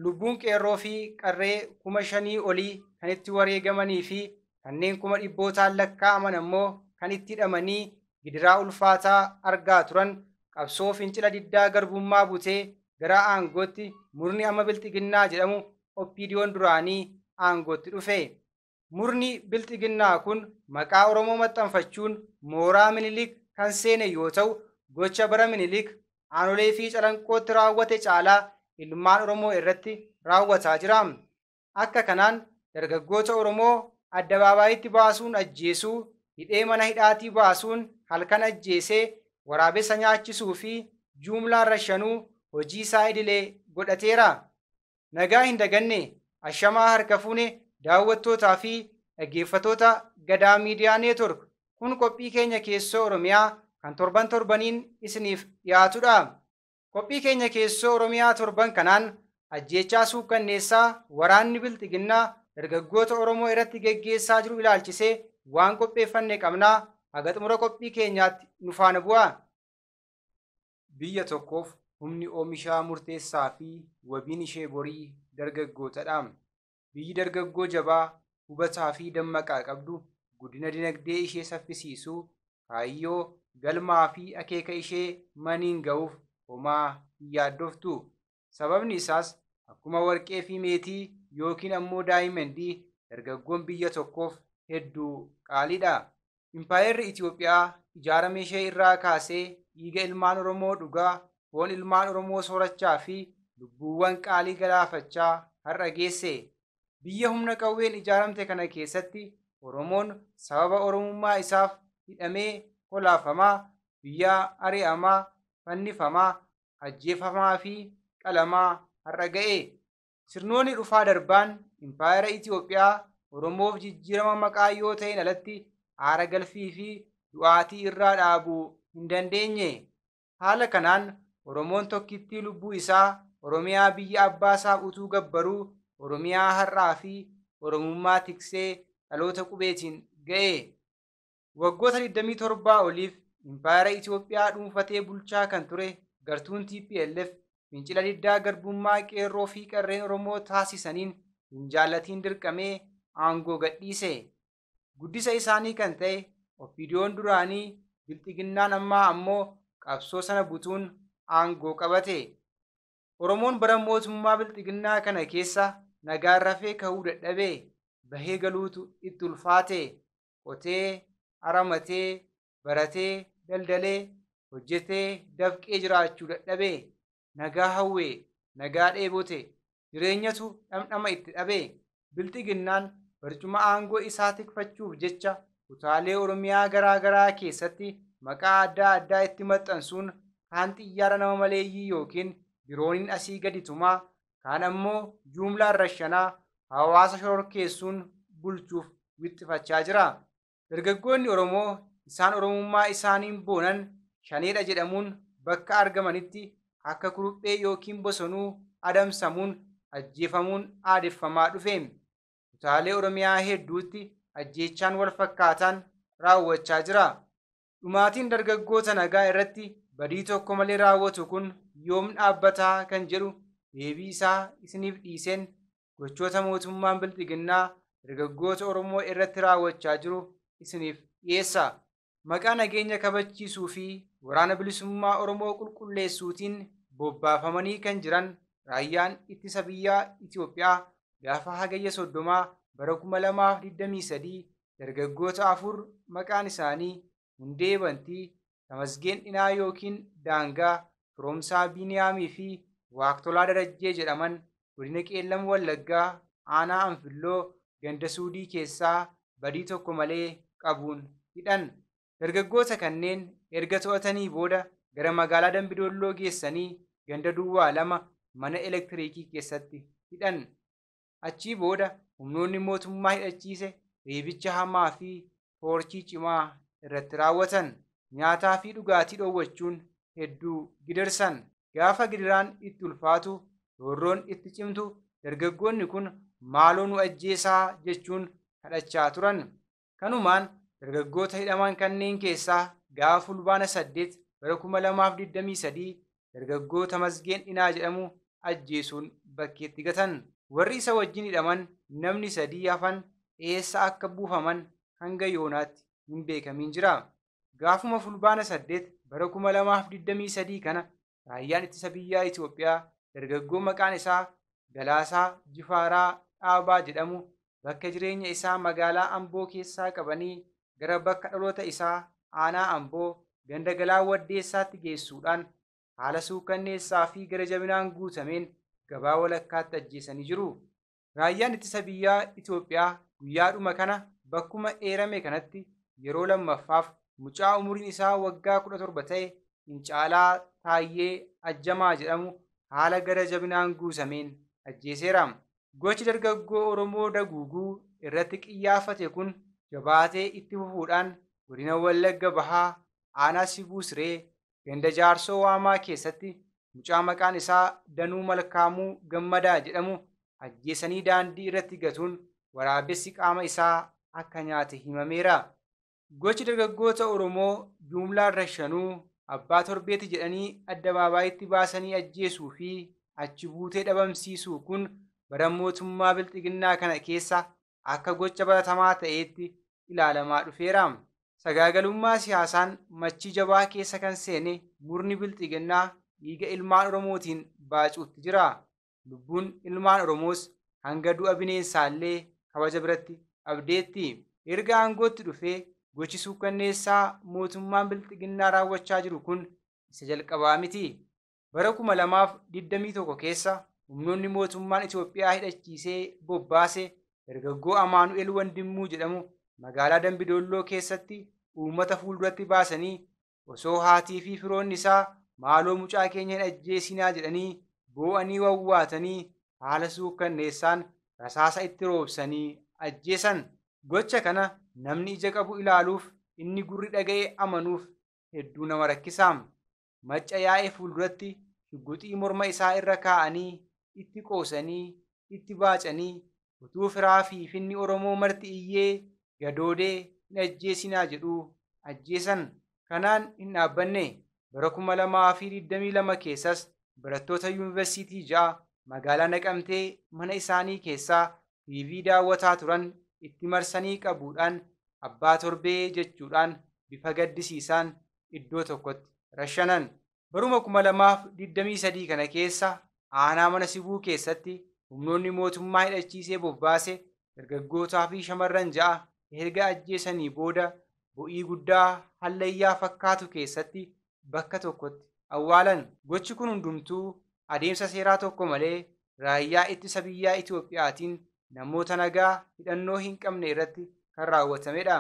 lubbuun qeerroo fi qarree 5,000 olii kan itti wareegamanii fi kanneen 100,000 lakkaa'aman ammoo kan itti hidhamanii gidiraa ulfaataa argaa turan qabsoo fincila diddaa garbummaa butee gara aangootti murni amma bilxiginnaa jedhamu OPDO'n duraanii aangootti dhufe. Murni bilxiginnaa kun maqaa Oromoo maxxanfachuun mooraa Minilik kan seene yoo ta'u, gocha bara Minilik aanolee fi calanqootti raawwate caalaa ilmaan Oromoo irratti raawwataa jira. Akka kanaan dargaggoota Oromoo addabaabayitti baasuun ajjeesuu, hidhee mana hidhaatii baasuun halkan ajjeesee waraabessa nyaachisuu fi juumlaan rashanuu hojii isaa idilee godhateera. Nagaa hin daganne ashamaa harka fuune daawwattootaa fi dhaggeeffattoota Gadaa Miidiyaa Neetwork kun qophii keenya keessoo Oromiyaa kan torban torbaniin isiniif dhiyaatudha. Qophii keenya keessoo Oromiyaa torban kanaan ajjeechaa suukkanneessaa waraanni bilxiginnaa dargaggoota Oromoo irratti geggeessaa jiru ilaalchisee waan qopheeffanne qabnaa haga xumura qophii keenyaatti nu faana bu'a. Biyya tokkoof humni oomishaa murteessaa fi wabiin ishee borii dargaggootadha. Biyyi dargaggoo jabaa, hubataa fi dammaqaa qabdu guddina dinagdee ishee saffisiisuu, kaayyoo, galmaa fi akeeka ishee maniin ga'uuf homaa hin yaaddoftu. Sababni isaas akkuma warqee fi meetii yookiin ammoo daayimandii dargaggoon biyya tokkoof hedduu qaaliidha. Impaayerri Itoophiyaa ijaarama ishee irraa kaasee dhiiga ilmaan Oromoo dhugaa, foon ilmaan Oromoo soorachaa fi lubbuuwwan qaalii galaafachaa har'a geesse. Biyya humna qawween ijaaramte kana keessatti Oromoon sababa Oromummaa isaaf hidhamee kolaafamaa, biyyaa ari'amaa, fannifamaa, ajjeefamaa fi qalamaa har'a ga'e. Sirnoonni dhufaa darbaan impaayera Itoophiyaa Oromoof jijjiirama maqaa yoo ta'een alatti aara galfii fi du'aatii irraa dhaabuu hin dandeenye. Haala kanaan Oromoon tokkittii lubbuu isaa Oromiyaa biyya abbaa isaaf utuu gabbaruu Oromiyaa har'aa fi Oromummaa tiksee dhaloota qubeetiin ga'e. Waggoota 27 oliif impaayera Itoophiyaa dhuunfatee bulchaa kan ture gartuun TPLF fincila diddaa garbummaa qeerroo fi qarreen Oromoo taasisaniin hin jaallatiin dirqamee aangoo gadhiise. Guddisa isaanii kan ta'e OPDO'n duraanii bilxiginnaan ammaa ammoo qabsoo sana butuun aangoo qabate. Oromoon bara mootummaa bilxiginnaa kana keessa nagaan rafee ka'uu dadhabee bahee galuutu itti ulfaate. Qotee, aramatee, baratee, daldalee, hojjetee, dafqee jiraachuu dadhabee nagaa hawwee, nagaa dheebote, jireenyatu dhamdhama itti dhabe. Bilxiginnaan barcuma aangoo isaa tikfachuuf jecha kutaalee Oromiyaa garaa garaa keessatti maqaa adda addaa itti maxxansuun kaan xiyyaara nama maleeyyii yookiin dirooniin asii gadi tumaa, kaan ammoo juumlaan rashanaa hawaasa shororkeessuun bulchuuf wixxifachaa jira. Dargaggoonni Oromoo isaan Oromummaa isaaniin boonan shaneedha jedhamuun bakka argamanitti akka kuruphee yookiin bosonuu adamsamuun ajjeefamuun aadeffamaa dhufe. Kutaalee Oromiyaa hedduutti ajjeechaan wal fakkaataan raawwachaa jira. Dhumaatiin dargaggoota nagaa irratti badii tokko malee raawwatu kun yoom dhaabbataa kan jedhu deebii isaa isiniif dhiiseen gochoota mootummaan bilxiginnaa dargaggoota Oromoo irratti raawwachaa jiru isiniif dhiyeessa. Maqaa nageenya kabachiisuu fi waraana bilisummaa Oromoo qulqulleessuutiin bobbaafamanii kan jiran raayyaan ittisa biyyaa Itoophiyaa gaafa hagayya 30 bara 2023 dargaggoota afur maqaan isaanii Hundee Bantii, Tamasgeen Dhinaa yookiin Daangaa, Firoomsaa Biiniyaamii fi Waaqtolaa Darajjee jedhaman godina Qeellam Wallaggaa aanaa Anfilloo ganda Suudii keessaa badii tokko malee qabuun hidhan. Dargaggoota kanneen erga to'atanii booda gara magaalaa Dambidolloo geessanii ganda duwwaa 2 mana elektiriikii keessatti hidhan. Achii booda humnoonni mootummaa hidhachiise reebicha hamaa fi toorchii cimaa irratti raawwatan. Nyaataa fi dhugaatii dhoowwachuun hedduu gidirsan. Gaafa gidiraan itti ulfaatu, roorroon itti cimtu, dargaggoonni kun maaloo nu ajjeesaa jechuun kadhachaa turan. Kanumaan dargaggoota hidhaman kanneen keessaa gaafa fulbaana 8 bara 2023 dargaggoota Tamasgeen Dhinaa jedhamu ajjeesuun bakkeetti gatan. Warri isa wajjin hidhaman namni 3 hafan eessa akka buufaman hanga yoonaatti hin beekamin jira. Gaafuma Fulbaana 8 bara 2023 kana raayyaan ittisa biyyaa Itoophiyaa dargaggoo maqaan isaa Galaasaa Jifaaraa Dhaabaa jedhamu bakka jireenya isaa magaalaa Amboo keessaa qabanii gara bakka dhaloota isaa aanaa Amboo ganda Galaa Waddeessaatti geessuudhaan haala suukanneessaa fi gara jabinaan guutameen gabaa walakkaatti ajjeesanii jiru. Raayyaan ittisa biyyaa Itoophiyaa guyyaadhuma kana bakkuma eerame kanatti yeroo lammaffaaf mucaa umuriin isaa waggaa 17 ta'e Fincaalaa Taayyee Ajjamaa jedhamu haala gara jabinaan guutameen ajjeeseera. Gochi dargaggoo Oromoo Daguuguu irratti qiyyaafate kun jabaatee itti fufuudhaan godina Wallagga Bahaa aanaa Sibuu Siree ganda Jaarsoo Waamaa keessatti mucaa maqaan isaa Danuu Malkaamuu Gammadaa jedhamu ajjeesanii daandii irratti gatuun waraabessi qaama isaa akka nyaate himameera. Gochi dargaggoota Oromoo jumlaan rashanuu abbaa torbeeti jedhanii addabaabayitti baasanii ajjeesuu fi achi buutee dhabamsiisuu kun bara mootummaa bilxiginnaa kana keessa akka gocha baratamaa ta'eetti ilaalamaa dhufeera. Sagaagalummaa siyaasaan machii jabaa keessa kan seene murni bilxiginnaa dhiiga ilmaan Oromootiin baacuutti jira. Lubbuun ilmaan Oromoos hanga du'a bineensaallee kabaja biratti dhabdeetti. Erga aangootti dhufee gochi suukanneessaa mootummaan bilxiginnaa raawwachaa jiru kun isa jalqabaa miti. Bara 2021 keessa humnoonni mootummaan Itoophiyaa hidhachiisee bobbaase dargaggoo Amaanu'el Wandimmuu jedhamu magaalaa Dambidolloo keessatti uummata fuulduratti baasanii osoo haatii fi firoonni isaa maaloo mucaa keenya hin ajjeesinaa jedhanii boo'anii wawwaatanii haala suukanneessaan rasaasa itti roobsanii ajjeesan. Gocha kana namni ija qabu ilaaluuf inni gurri dhaga'ee amanuuf hedduu nama rakkisa. Macca yaa'ee fuulduratti shugguxii morma isaa irra kaa'anii itti qoosanii itti baacanii utuu firaa fi finni Oromoo marti iyyee gadoodee hin ajjeesinaa jedhuu ajjeesan. Kanaan hin dhaabbanne bara 2022 keessas barattoota yuunivarsiitii 6 magaalaa Naqamtee mana isaanii keessaa TV daawwataa turan itti marsanii qabuudhaan abbaa torbee jechuudhaan bifa gaddisiisaan iddoo tokkotti rashanan. Baruma 2023 kana keessa aanaa mana Sibuu keessatti humnoonni mootummaa hidhachiisee bobbaase dargaggootaa fi shamarran 6 erga ajjeesanii booda bo'ii guddaa hallayyaa fakkaatu keessatti bakka tokkotti awwaalan. Gochi kun hundumtuu adeemsa seeraa tokko malee raayyaa ittisa biyyaa Itoophiyaatiin namoota nagaa hidhannoo hin qabne irratti kan raawwatamedha.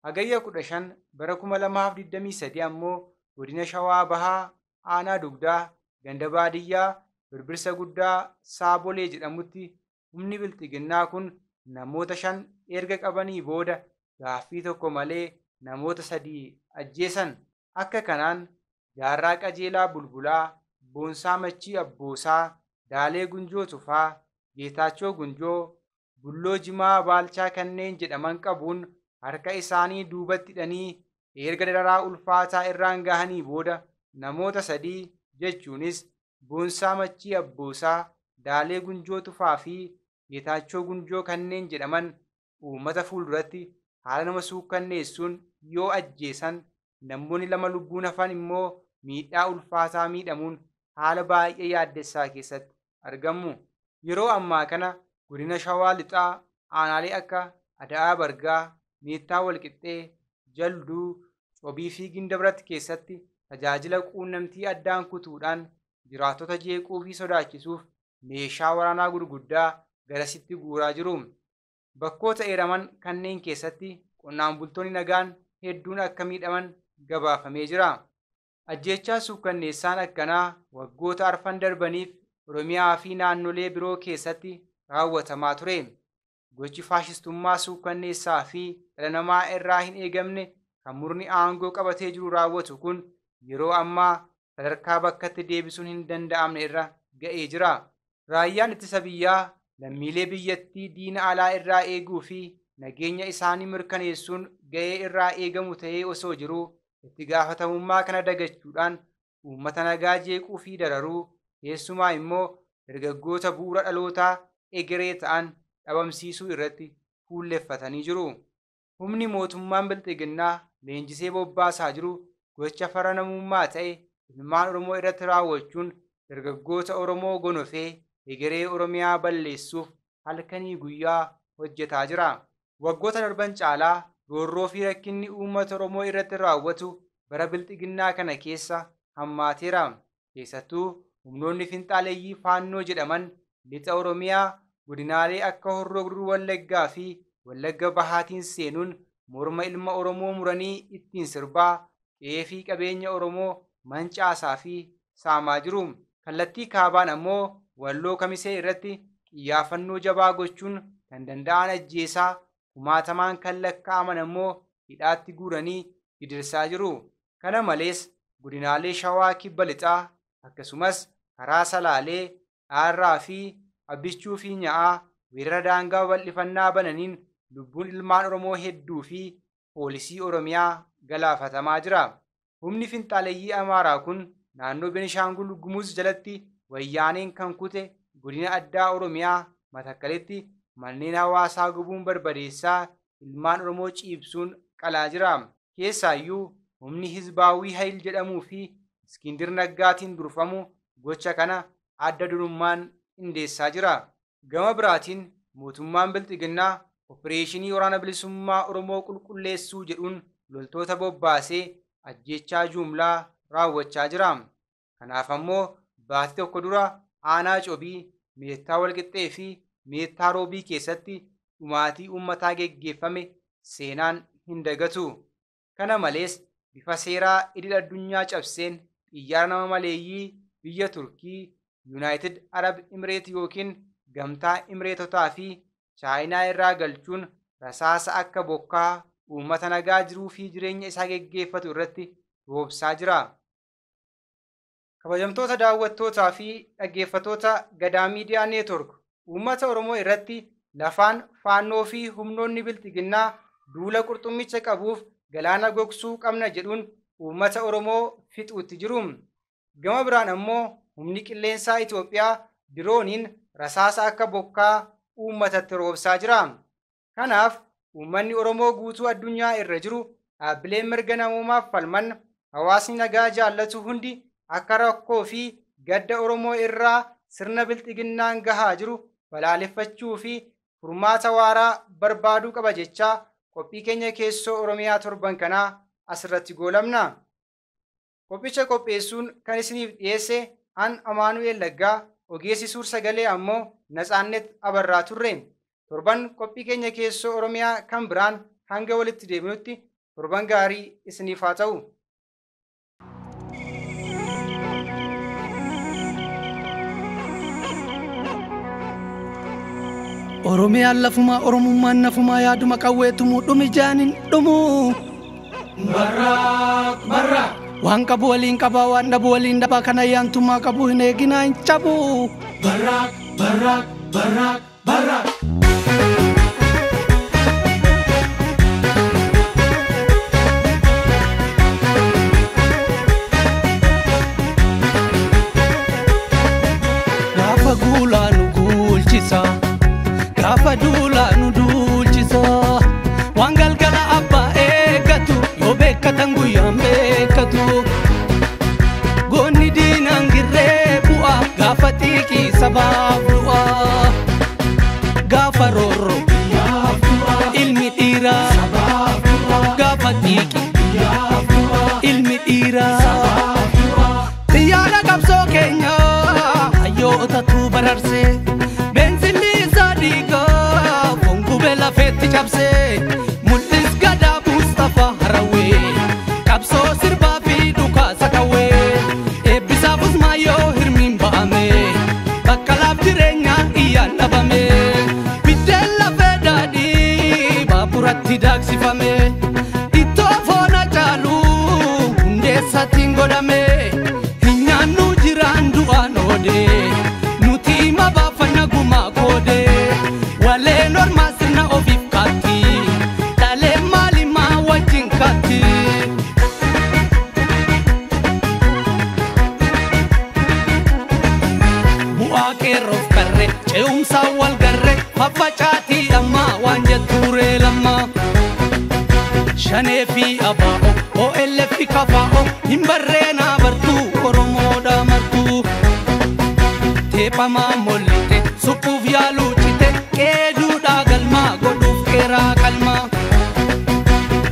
Hagayya 15 bara 2023 ammoo godina Shawaa Bahaa aanaa Dugdaa ganda baadiyyaa Birbirsa Guddaa Saabolee jedhamutti humni bilxiginnaa kun namoota 5 erga qabanii booda gaaffii tokko malee namoota 3 ajjeesan. Akka kanaan Jaarraa Qajeelaa Bulbulaa, Boonsaa Machii Abboosaa, Daalee Gunjoo Tufaa, Geetaachoo Gunjoo, Bulloo Jimaa Baalchaa kanneen jedhaman qabuun harka isaanii duubatti hidhanii erga dararaa ulfaataa irraan gahanii booda namoota 3 jechuunis Boonsaa Machii Abboosaa, Daalee Gunjoo Tufaa fi Geetaachoo Gunjoo kanneen jedhaman uummata fuulduratti haala nama suukanneessuun yoo ajjeesan namoonni 2 lubbuun hafan immoo miidhaa ulfaataa miidhamuun haala baay'ee yaaddessaa keessatti argamu. Yeroo ammaa kana godina Shawaa Lixaa aanaalee akka Ada'aa Bargaa, Meettaa Walqixxee, Jalduu, Cobii fi Gindabrat keessatti tajaajila quunnamtii addaan kutuudhaan jiraattota jeequu fi sodaachisuuf meeshaa waraanaa gurguddaa garasitti guuraa jiru. Bakkoota eeraman kanneen keessatti qonnaan bultoonni nagaan hedduun akka miidhaman gabaafamee jira. Ajjeechaa suukanneessaan akkanaa waggoota arfan darbaniif Oromiyaa fi naannolee biroo keessatti raawwatamaa ture. Gochi faashistummaa suukanneessaa fi dhala namaa irraa hin eegamne kan murni aangoo qabatee jiru raawwatu kun yeroo ammaa sadarkaa bakkatti deebisuun hin danda'amne irra ga'ee jira. Raayyaan ittisa biyyaa lammiilee biyyattii diina alaa irraa eeguu fi nageenya isaanii mirkaneessuun ga'ee irraa eegamu ta'ee osoo jiruu itti gaafatamummaa kana dagachuudhaan uummata nagaa jeequu fi dararuu keessumaa immoo dargaggoota bu'uura dhalootaa egeree ta'an dhabamsiisuu irratti fuulleffatanii jiru. Humni mootummaan Bilxiginnaa leenjisee bobbaasaa jiru gocha farra namummaa ta'e ilmaan Oromoo irratti raawwachuun dargaggoota Oromoo gonofee egeree Oromiyaa balleessuuf halkanii guyyaa hojjetaa jira. Waggoota darban caalaa roorroo fi rakkinni uummata Oromoo irratti raawwatu bara Bilxiginnaa kana keessa hammaateera. Keessattuu humnoonni finxaaleeyyii Faannoo jedhaman lixa Oromiyaa godinaalee akka Horroo Guduruu Wallaggaa fi Wallagga Bahaatiin seenuun morma ilma Oromoo muranii ittiin sirbaa qe'ee fi qabeenya Oromoo mancaasaa fi saamaa jiru. Kallattii kaabaan ammoo Walloo Kamisee irratti xiyyaafannoo jabaa gochuun kan danda'an ajjeesaa kumaatamaan kan lakkaa'aman ammoo hidhaatti guuranii gidirsaa jiru. Kana malees godinaalee Shawaa Kibba Lixaa akkasumas karaa Salaalee, Dhaarraa fi Abbichuu fi Nya'aa weerara daangaa babal'ifannaa bananiin lubbuun ilmaan Oromoo hedduu fi poolisii Oromiyaa galaafatamaa jira. Humni finxaaleeyyii Amaaraa kun naannoo Benishaangul Gumuz jalatti wayyaaneen kan kute godina addaa Oromiyaa Matakkaletti manneen hawaasaa gubuun barbadeessaa ilmaan Oromoo ciibsuun qalaa jira. Keessaayyuu humni Hizbaawii Hayil jedhamuu fi Iskindir Naggaatiin durfamu gocha kana adda durummaan qindeessaa jira. Gama biraatiin mootummaan Bilxiginnaa opereeshinii waraana bilisummaa Oromoo qulqulleessuu jedhuun loltoota bobbaasee ajjeechaa jumlaa raawwachaa jira. Kanaaf ammoo baatii tokko dura aanaa Cobii, Meettaa Walqixxee fi Meettaa Roobii keessatti dhumaatii uummataa geggeeffame seenaan hin dagatu. Kana malees bifa seeraa idil addunyaa cabseen xiyyaara nama maleeyyii biyya Turkii, Yuunaayitid Arab Imireet yookiin Gamtaa Imireetotaa fi Chaayinaa irraa galchuun rasaasa akka bokkaa uummata nagaa jiruu fi jireenya isaa geggeeffatu irratti roobsaa jira. Kabajamtoota daawwattootaa fi dhaggeeffattoota Gadaa Miidiyaa Neetwork uummata Oromoo irratti lafaan faannoo fi humnoonni Bilxiginnaa duula qurxummicha qabuuf galaana gogsuu qabna jedhuun uummata Oromoo fixuutti jiru. Gama biraan ammoo humni qilleensaa Itoophiyaa dirooniin rasaasa akka bokkaa uummatatti roobsaa jira. Kanaaf uummanni Oromoo guutuu addunyaa irra jiru dhaabbileen mirga namoomaaf falman hawaasni nagaa jaallatu hundi akka rakkoo fi gadda Oromoo irraa sirna Bilxiginnaan gahaa jiru balaaleffachuu fi furmaata waaraa barbaaduu qaba jechaa qophii keenya keessoo Oromiyaa torban kanaa asirratti goolabna. Qophicha qopheessuun kan isiniif dhiyeesse an Amaanu'el Laggaa, ogeessi suur sagalee ammoo Natsaannet Abarraa turre. Torban qophii keenya keessoo Oromiyaa kan biraan hanga walitti deebinutti torban gaarii isiniif haa ta'u. Oromiyaan lafumaa Oromummaan nafumaa yaaduma qawweetumuu dhumi jaanin dhumu. Barraaq barraaq. Waan qabu waliin qabaa waan dhabu waliin dhabaa kan ayyaantummaa qabu hin eeginaa hin cabu. Barraaq barraaq barraaq barraaq. Gaafa guulaa nu guulchisa. Gaafa duulaa nu duulchisa. Waan galgala abbaa eeggatu yoo beekkatan guyyaan beekkatu. Goonni diinaan girree bu'a gaafa xiiqii sabaaf du'a. Gaafa roorroo ilmi dhiiraa gaafa xiiqii ilmi dhiiraa. Xiyyaara qabsoo keenyaa hayyootatu bararsee beensilli isaa dhiigaa foon gubee lafeetti cabsee mul'is Gadaa Mustafaa Harawwee qabsoo sirbaa fi dhukaasa qawwee eebbisaaf Usmaayyoo hirmiin ba'ame baqqalaaf jireenyaa iyyaan dhabame biddeen lafee daadhii baaburatti daaksifame ittoo foon Hacaaluu hundeessaatiin godhame hin nyaannu jiraan du'aan oodee nuti hima baafanna gumaa koodee waleen ormaa sirna ofiif kaatti Yaa qeerroof qarree ce'umsaan wal garree faffacaatii ammaa waan jettuuree lammaa. Shanee fi abaa'o OLF fi kafaa'o hin barreenaa bartuu Oromoodha martuu. Teephamaa mollite suphuuf yaaluu cite qeeduudhaa galmaa godhuuf qeeraa qalmaa.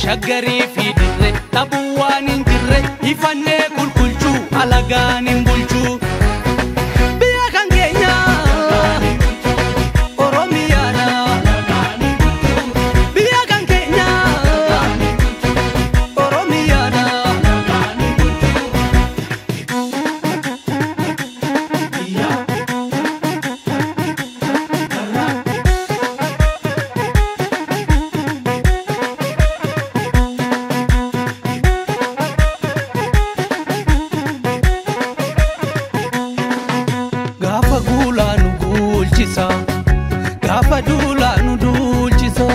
Shaggarii fi dirree dhabuu waan hin jirre ifannee qulqulchuu alagaan hin bulchuu. Biyya kan keenya Oromiyaadha. Biyya kan keenya Oromiyaadha. Gaafa guulaa nu guulchisa, gaafa duulaa nu duulchisa.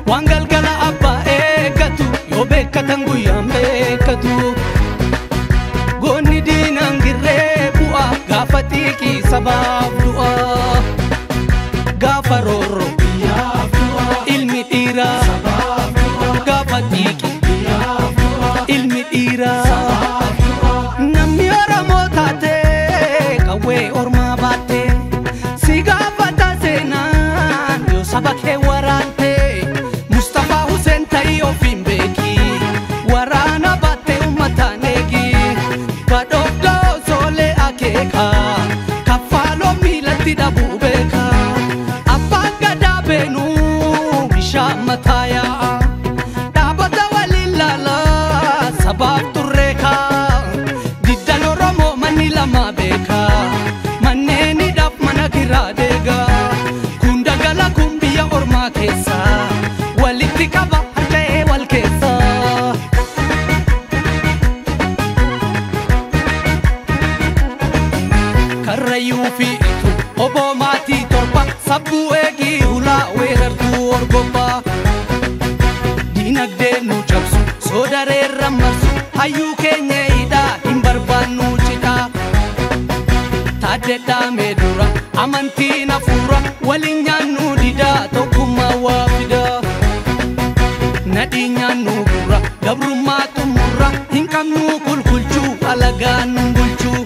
Waan galgala abbaa eeggatu yoo beekkatan guyyaan beekkatu. Goonni diinaan girree bu'a gaafa xiiqii sabaaf du'a. Gaafa roorroo ilmi dhiiraa gaafa xiiqii ilmi dhiiraa. Namni Oromoo taate qawwee ormaa baatte si gaafata seenaan yoo saba kee waraante. Mustafaa Hussein ta'ii ofiin beeki waraana baatte uummataan eegi. Badhoofdoo soolee akeeka kaffaaloo miilatti dhabuu beeka. Abbaan gadaa beenuu bishaan mataa yaa'a. Dhaabota waliin laalaa sabaaf turreeka. Diddan Oromoo manni lama beeka. Manneen hidhaaf mana kiraa deega. Kun dagala kun biyya ormaa keessa. Walitti qaba harca'ee wal keessa. Karrayyuu fi itu oboo maatii 7 sabbuu eegii hulaa weerartuu orgobbaa. Dinagdee nu cabsu soodareerra marsu hayyuu keenya hidhaa hin barbaannu cidhaa. Taaddedhaa mee dura amantiin hafuura waliin nyaannu didaa tokkummaa waa fidaa. Nadhii nyaannu gurra gabrummaa xumurra hin qabnu kulkulchuu alagaan nu bulchuu.